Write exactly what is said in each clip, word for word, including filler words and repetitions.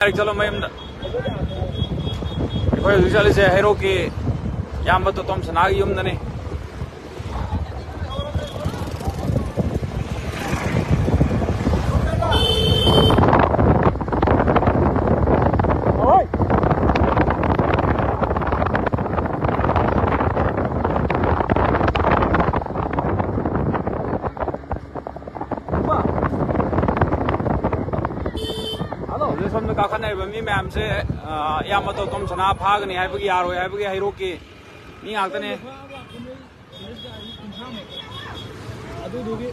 Direct ꯆꯠꯂꯣ ꯃꯌꯨꯝꯗ꯫ ꯑꯩꯈꯣꯏ ꯍꯧꯖꯤꯛ ꯆꯠꯂꯤꯁꯦ ꯍꯩꯔꯣꯛꯀꯤ ꯏꯌꯥꯝꯕ ꯇꯣꯇꯣꯝ ꯁꯅꯥꯒꯤ ꯌꯨꯝꯗꯅꯤ꯫ ꯍꯧꯖꯤꯛ ꯁꯣꯝꯗ ꯀꯥꯈꯠꯅꯔꯤꯕ ꯃꯤ ꯃꯌꯥꯝꯁꯦ, ꯑ, ꯏꯌꯥꯝꯕ ꯇꯣꯇꯣꯝ ꯁꯅꯥ ꯐꯥꯒꯅꯤ ꯍꯥꯏꯕꯒꯤ, ꯌꯥꯔꯣꯏ ꯍꯥꯏꯕꯒꯤ ꯍꯩꯔꯣꯛꯀꯤ ꯃꯤ ꯉꯥꯛꯇꯅꯦ꯫ ꯑꯗꯨꯗꯨꯒꯤ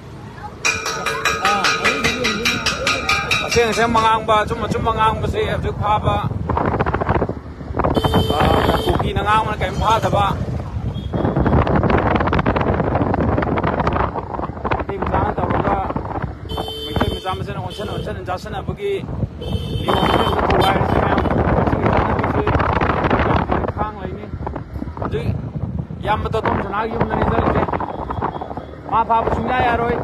ꯑꯁꯦꯡ ꯑꯁꯦꯡꯕ ꯉꯥꯡꯕ, ꯑꯆꯨꯝ ꯑꯆꯨꯝꯕ ꯉꯥꯡꯕꯁꯦ ꯍꯧꯖꯤꯛ ꯐꯥꯕ, ꯑ, ꯀꯨꯀꯤꯅ ꯉꯥꯡꯕꯅ ꯀꯔꯤꯝ ꯐꯥꯗꯕ꯫ ꯃꯩꯇꯩ ꯃꯆꯥꯅ ꯇꯧꯔꯒ ꯃꯩꯇꯩ ꯃꯆꯥ ꯃꯁꯦꯟ ꯑꯣꯟꯁꯟ ꯑꯣꯟꯁꯟ ꯆꯥꯁꯟꯅꯕꯒꯤ ꯅꯤꯌꯣꯝ ꯑꯃ ꯊꯨꯒꯥꯏꯔꯤꯁꯦ ꯃꯌꯥꯝ꯫ ꯁꯤꯒꯤ ꯆꯠꯅꯕꯤꯁꯦ ꯌꯥꯝ ꯊꯤꯅ ꯈꯥꯡ ꯂꯩꯅꯤ꯫ ꯍꯧꯖꯤꯛ ꯏꯌꯥꯝꯕ ꯇꯣꯇꯣꯝ ꯁꯅꯥꯒꯤ ꯌꯨꯝꯗꯅꯤ ꯆꯠꯂꯤꯁꯦ꯫ ꯃꯥ ꯐꯥꯕ ꯁꯨꯡꯌꯥ ꯌꯥꯔꯣꯏ꯫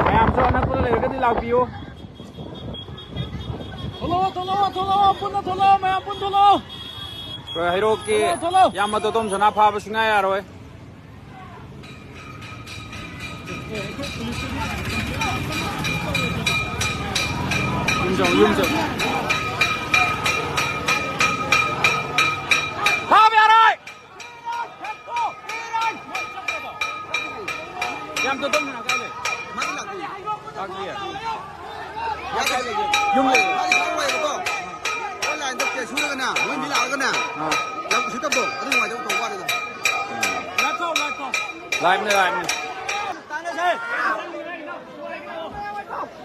ꯃꯌꯥꯝꯁꯨ ꯑꯅꯛꯄꯗ ꯂꯩꯔꯒꯗꯤ ꯂꯥꯛꯄꯤꯌꯨ꯫ ꯊꯣꯛꯂꯛꯑꯣ, ꯊꯣꯛꯂꯛꯑꯣ, ꯊꯣꯛꯂꯛꯑꯣ, ꯄꯨꯟꯅ ꯊꯣꯛꯂꯛꯑꯣ, ꯃꯌꯥꯝ ꯄꯨꯟꯅ ꯊꯣꯛꯂꯛꯑꯣ꯫ ꯑꯩꯈꯣꯏ ꯍꯩꯔꯣꯛꯀꯤ ꯊꯣꯛꯂꯛꯑꯣ, ꯊꯣꯛꯂꯛꯑꯣ꯫ ꯏꯌꯥꯝꯕ ꯇꯣꯇꯣꯝ ꯁꯅꯥ ꯐꯥꯕ ꯁꯨꯡꯌꯥ ꯌꯥꯔꯣꯏ꯫ ꯌꯨꯝ ꯆꯪꯉꯨ, ꯌꯨꯝ ꯆꯪꯉꯨ꯫ ꯐꯥꯕ ꯌꯥꯔꯣꯏ! ꯌꯥꯝ ꯇꯣꯇꯣꯝ ꯁꯅꯥ ꯀꯥꯏ ꯂꯩ? ꯃꯥꯗꯤ ꯂꯥꯛꯇꯦ꯫ ꯂꯥꯛꯇꯤꯌꯦ? ꯌꯥꯝ ꯀꯥꯏ ꯂꯩꯒꯦ? ꯌꯨꯝ ꯂꯩ꯫ ꯃꯥꯗꯤ ꯁꯥꯎ ꯂꯩꯕꯀꯣ꯫ ꯑꯣꯟꯂꯥꯏꯟꯗ ꯄꯦ ꯁꯨꯔꯒꯅꯦ, ꯃꯣꯏ ꯃꯤ ꯂꯥꯛꯑꯒꯅꯦ꯫ ꯑꯥ꯫ ꯌꯥꯝ ꯎꯁꯤꯠꯇꯕꯗꯣ, ꯑꯗꯨ ꯅꯨꯡꯉꯥꯏꯇꯕ ꯇꯧꯕ ꯋꯥꯅꯤꯗ꯫ ꯂꯥꯏꯞꯅꯦ, ꯂꯥꯏꯞꯅꯦ꯫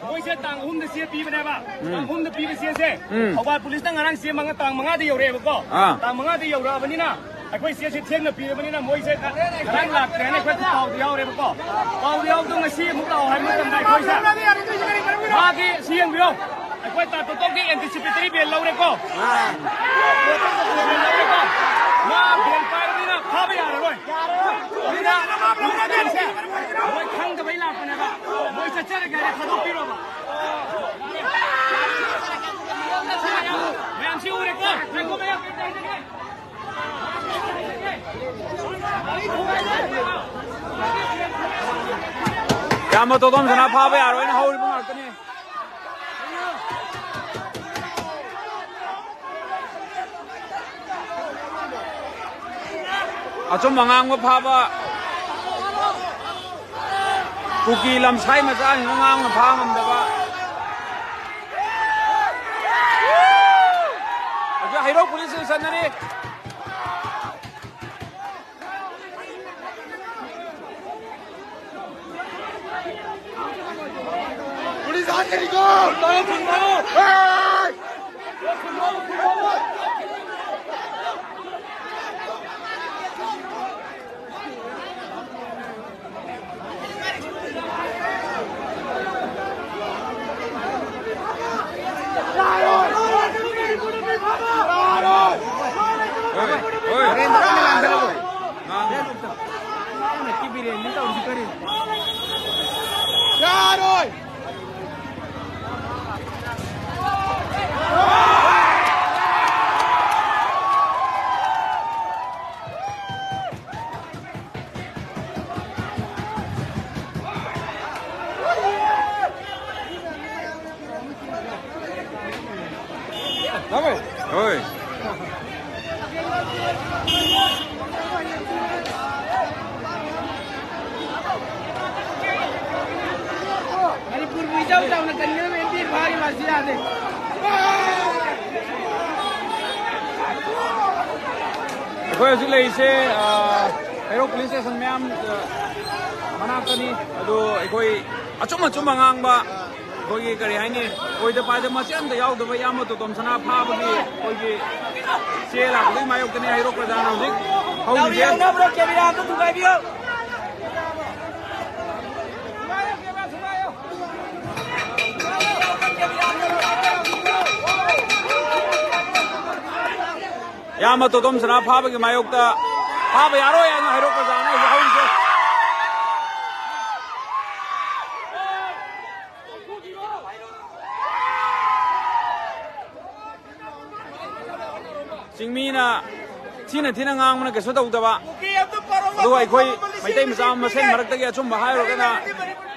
ꯃꯣꯏꯁꯦ ꯇꯥꯡ ꯑꯍꯨꯝꯗ ꯆꯦ ꯄꯤꯕꯅꯦꯕ꯫ ꯎꯝ꯫ ꯇꯥꯡ ꯑꯍꯨꯝꯗ ꯄꯤꯕ ꯆꯦꯁꯦ꯫ ꯎꯝ꯫ ꯊꯧꯕꯥꯜ ꯄꯨꯂꯤꯁꯅ ꯉꯔꯥꯡ ꯆꯦ ꯃꯉꯥ, ꯇꯥꯡ ꯃꯉꯥꯗ ꯌꯧꯔꯛꯑꯦꯕꯀꯣ꯫ ꯑꯥ꯫ ꯇꯥꯡ ꯃꯉꯥꯗ ꯌꯧꯔꯛꯑꯕꯅꯤꯅ ꯑꯩꯈꯣꯏ ꯆꯦꯁꯦ ꯊꯦꯡꯅ ꯄꯤꯔꯕꯅꯤꯅ ꯃꯣꯏꯁꯦ ꯉꯔꯥꯡ ꯂꯥꯛꯇ꯭ꯔꯦꯅ ꯑꯩꯈꯣꯏ ꯄꯥꯎꯗ ꯌꯥꯎꯔꯦꯕꯀꯣ꯫ ꯄꯥꯎꯗ ꯌꯥꯎꯕꯗꯣ ꯉꯁꯤ ꯑꯃꯨꯛ ꯂꯥꯛꯑꯣ ꯍꯥꯏꯕ ꯃꯇꯝꯗ ꯑꯩꯈꯣꯏꯁꯦ ꯃꯥꯒꯤ ꯁꯤ ꯌꯦꯡꯕꯤꯔꯣ꯫ ꯑꯩꯈꯣꯏ ꯇꯥ ꯇꯣꯇꯣꯒꯤ ꯑꯦꯟꯇꯤꯁꯤꯄꯦꯇꯔꯤ ꯕꯦꯜ ꯂꯧꯔꯦꯀꯣ꯫ ꯕꯦꯜ ꯂꯧꯔꯦꯀꯣ꯫ ꯃꯥ ꯕꯦꯜ ꯄꯥꯏꯔꯕꯅꯤꯅ ꯐꯥꯕ ꯌꯥꯔꯔꯣꯏ꯫ ꯑꯗꯨꯅ ꯃꯣꯏ ꯈꯪꯗꯕꯩ ꯂꯥꯛꯄꯅꯦꯕ꯫ ꯃꯣꯏ ꯆꯠꯆꯔꯒꯦ ꯍꯥꯏꯔꯦ, ꯊꯥꯗꯣꯛꯄꯤꯔꯣꯕ꯫ ꯑꯃ ꯇꯣꯗꯣꯝ ꯁꯅꯥ ꯐꯥꯕ ꯌꯥꯔꯣꯏꯅ ꯍꯧꯔꯤꯕ ꯉꯥꯛꯇꯅꯤ꯫ ꯑꯆꯨꯝꯕ ꯉꯥꯡꯕ ꯐꯥꯕ ꯀꯨꯀꯤ ꯂꯝꯁꯥꯏ ꯃꯆꯥꯁꯤꯡꯅ ꯉꯥꯡꯅ ꯐꯥ ꯉꯝꯗꯕ꯫ ꯍꯧꯖꯤꯛ ꯍꯩꯔꯣꯛ ꯄꯨꯂꯤꯁ ꯏꯁꯇꯦꯁꯟꯗꯅꯤ꯫ ꯄꯨꯂꯤꯁ ꯍꯥꯠꯀꯅꯤꯀꯣ! ꯍꯦ! ꯌꯥꯔꯣꯏ! ꯍꯣꯏ꯫ ꯃꯅꯤꯄꯨꯔꯕꯨ ꯏꯆꯥꯎ ꯆꯥꯎꯅ ꯀꯟꯒꯗꯕ ꯑꯦꯝ ꯄꯤ ꯑꯦ ꯐꯥꯔꯤ ꯃꯥꯁꯤ ꯌꯥꯗꯦ꯫ ꯑꯩꯈꯣꯏ ꯍꯧꯖꯤꯛ ꯂꯩꯔꯤꯁꯦ, ꯑ, ꯍꯩꯔꯣꯛ ꯄꯨꯂꯤꯁ ꯁ꯭ꯇꯦꯁꯟ ꯃꯌꯥꯝ, ꯑ, ꯃꯅꯥꯛꯇꯅꯤ꯫ ꯑꯗꯣ ꯑꯩꯈꯣꯏ ꯑꯆꯨꯝ ꯑꯆꯨꯝꯕ ꯉꯥꯡꯕ, ꯑꯩꯈꯣꯏꯒꯤ ꯀꯔꯤ ꯍꯥꯏꯅꯤ, ꯑꯣꯏꯗ ꯄꯥꯗ ꯃꯆꯦ ꯑꯝꯇ ꯌꯥꯎꯗꯕ ꯏꯌꯥꯝꯕ ꯇꯣꯇꯣꯝ ꯁꯅꯥ ꯐꯥꯕꯒꯤ ꯑꯩꯈꯣꯏꯒꯤ ꯆꯦ ꯂꯥꯛꯄꯒꯤ ꯃꯥꯌꯣꯛꯇꯅꯤ ꯍꯩꯔꯣꯛ ꯄ꯭ꯔꯖꯥꯅ ꯍꯧꯖꯤꯛ ꯍꯧꯔꯤꯁꯦ꯫ ꯌꯥꯎꯅꯕ꯭ꯔꯥ? ꯀꯦꯃꯦꯔꯥ ꯑꯝꯇ ꯊꯨꯒꯥꯏꯕꯤꯌꯨ꯫ ꯏꯌꯥꯝꯕ ꯇꯣꯇꯣꯝ ꯁꯅꯥ ꯐꯥꯕꯒꯤ ꯃꯥꯌꯣꯛꯇ ꯐꯥꯕ ꯌꯥꯔꯣꯏ ꯍꯥꯏꯅ ꯍꯩꯔꯣꯛ ꯄ꯭ꯔꯖꯥꯅ ꯍꯧꯖꯤꯛ ꯍꯧꯔꯤꯁꯦ꯫ ꯆꯤꯡꯃꯤꯅ ꯊꯤꯅ ꯊꯤꯅ ꯉꯥꯡꯕꯅ ꯀꯩꯁꯨ ꯇꯧꯗꯕ, ꯑꯗꯨꯒ ꯑꯩꯈꯣꯏ ꯃꯩꯇꯩ ꯃꯆꯥ ꯃꯁꯦꯟ ꯃꯔꯛꯇꯒꯤ ꯑꯆꯨꯝꯕ ꯍꯥꯏꯔꯨꯔꯒꯅ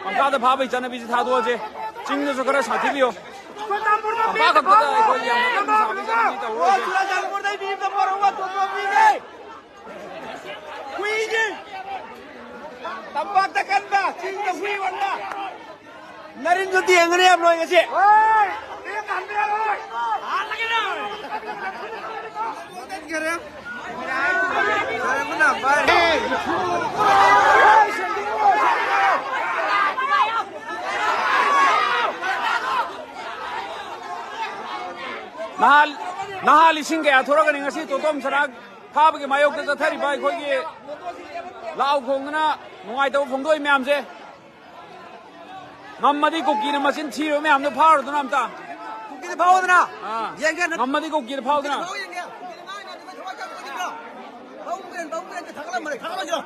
ꯇꯝꯄꯥꯛꯇ ꯐꯥꯕꯒꯤ ꯆꯠꯅꯕꯤꯁꯤ ꯊꯥꯗꯣꯛꯑꯁꯦ꯫ ꯆꯤꯡꯗꯁꯨ ꯈꯔ ꯁꯥꯊꯤꯕꯤꯌꯨ꯫ ꯇꯝꯄꯥꯛ ꯈꯛꯇꯗ ꯑꯩꯈꯣꯏ ꯌꯥꯝꯅ ꯀꯟꯅ ꯁꯥꯕꯒꯤ ꯆꯠꯅꯕꯤ ꯇꯧꯔꯣꯏꯁꯦ꯫ ꯍꯨꯏꯁꯦ ꯇꯝꯄꯥꯛꯇ ꯀꯟꯕ, ꯆꯤꯡꯗ ꯍꯨꯏ ꯑꯣꯟꯕ꯫ ꯅꯔꯤꯟꯁꯨ ꯇꯦꯡꯒꯅꯤ ꯌꯥꯝ ꯂꯣꯏ ꯉꯁꯤ꯫ ꯅꯍꯥ, ꯅꯍꯥ ꯂꯤꯁꯤꯡ ꯀꯌꯥ ꯊꯣꯔꯛꯀꯅꯤ ꯉꯁꯤ ꯇꯣꯇꯣꯝ ꯁꯅꯥ ꯐꯥꯕꯒꯤ ꯃꯥꯌꯣꯛꯇ ꯆꯠꯊꯔꯤꯕ ꯑꯩꯈꯣꯏꯒꯤ ꯂꯥꯎ ꯈꯣꯡꯗꯅ ꯅꯨꯡꯉꯥꯏꯇꯕ ꯐꯣꯡꯗꯣꯛꯏ ꯃꯌꯥꯝꯁꯦ꯫ ꯉꯝꯃꯗꯤ ꯀꯨꯀꯤꯅ ꯃꯆꯤꯟ ꯊꯤꯔꯤꯕ ꯃꯌꯥꯝꯗꯣ ꯐꯥꯔꯨꯗꯅ ꯑꯝꯇ꯫ ꯀꯨꯀꯤꯗ ꯐꯥꯎꯗꯅ꯫ ꯑꯥ꯫ ꯌꯦꯡꯒꯦ ꯅꯠ-, ꯉꯝꯃꯗꯤ ꯀꯨꯀꯤꯗ ꯐꯥꯎꯗꯅ꯫ ꯐꯥꯎ ꯌꯦꯡꯒꯦ꯫ ꯀꯨꯀꯤꯗ ꯉꯥꯏ ꯉꯥꯏ ꯊꯋꯥꯏ ꯆꯪꯕ ꯀꯨꯀꯤꯗꯣ꯫ ꯕꯥꯎ ꯄꯨꯔꯦꯟ, ꯕꯥꯎ ꯄꯨꯔꯦꯟ ꯊꯥꯒꯠꯂꯝꯕꯅꯦ, ꯊꯥꯒꯠꯂꯁꯤꯔꯣ?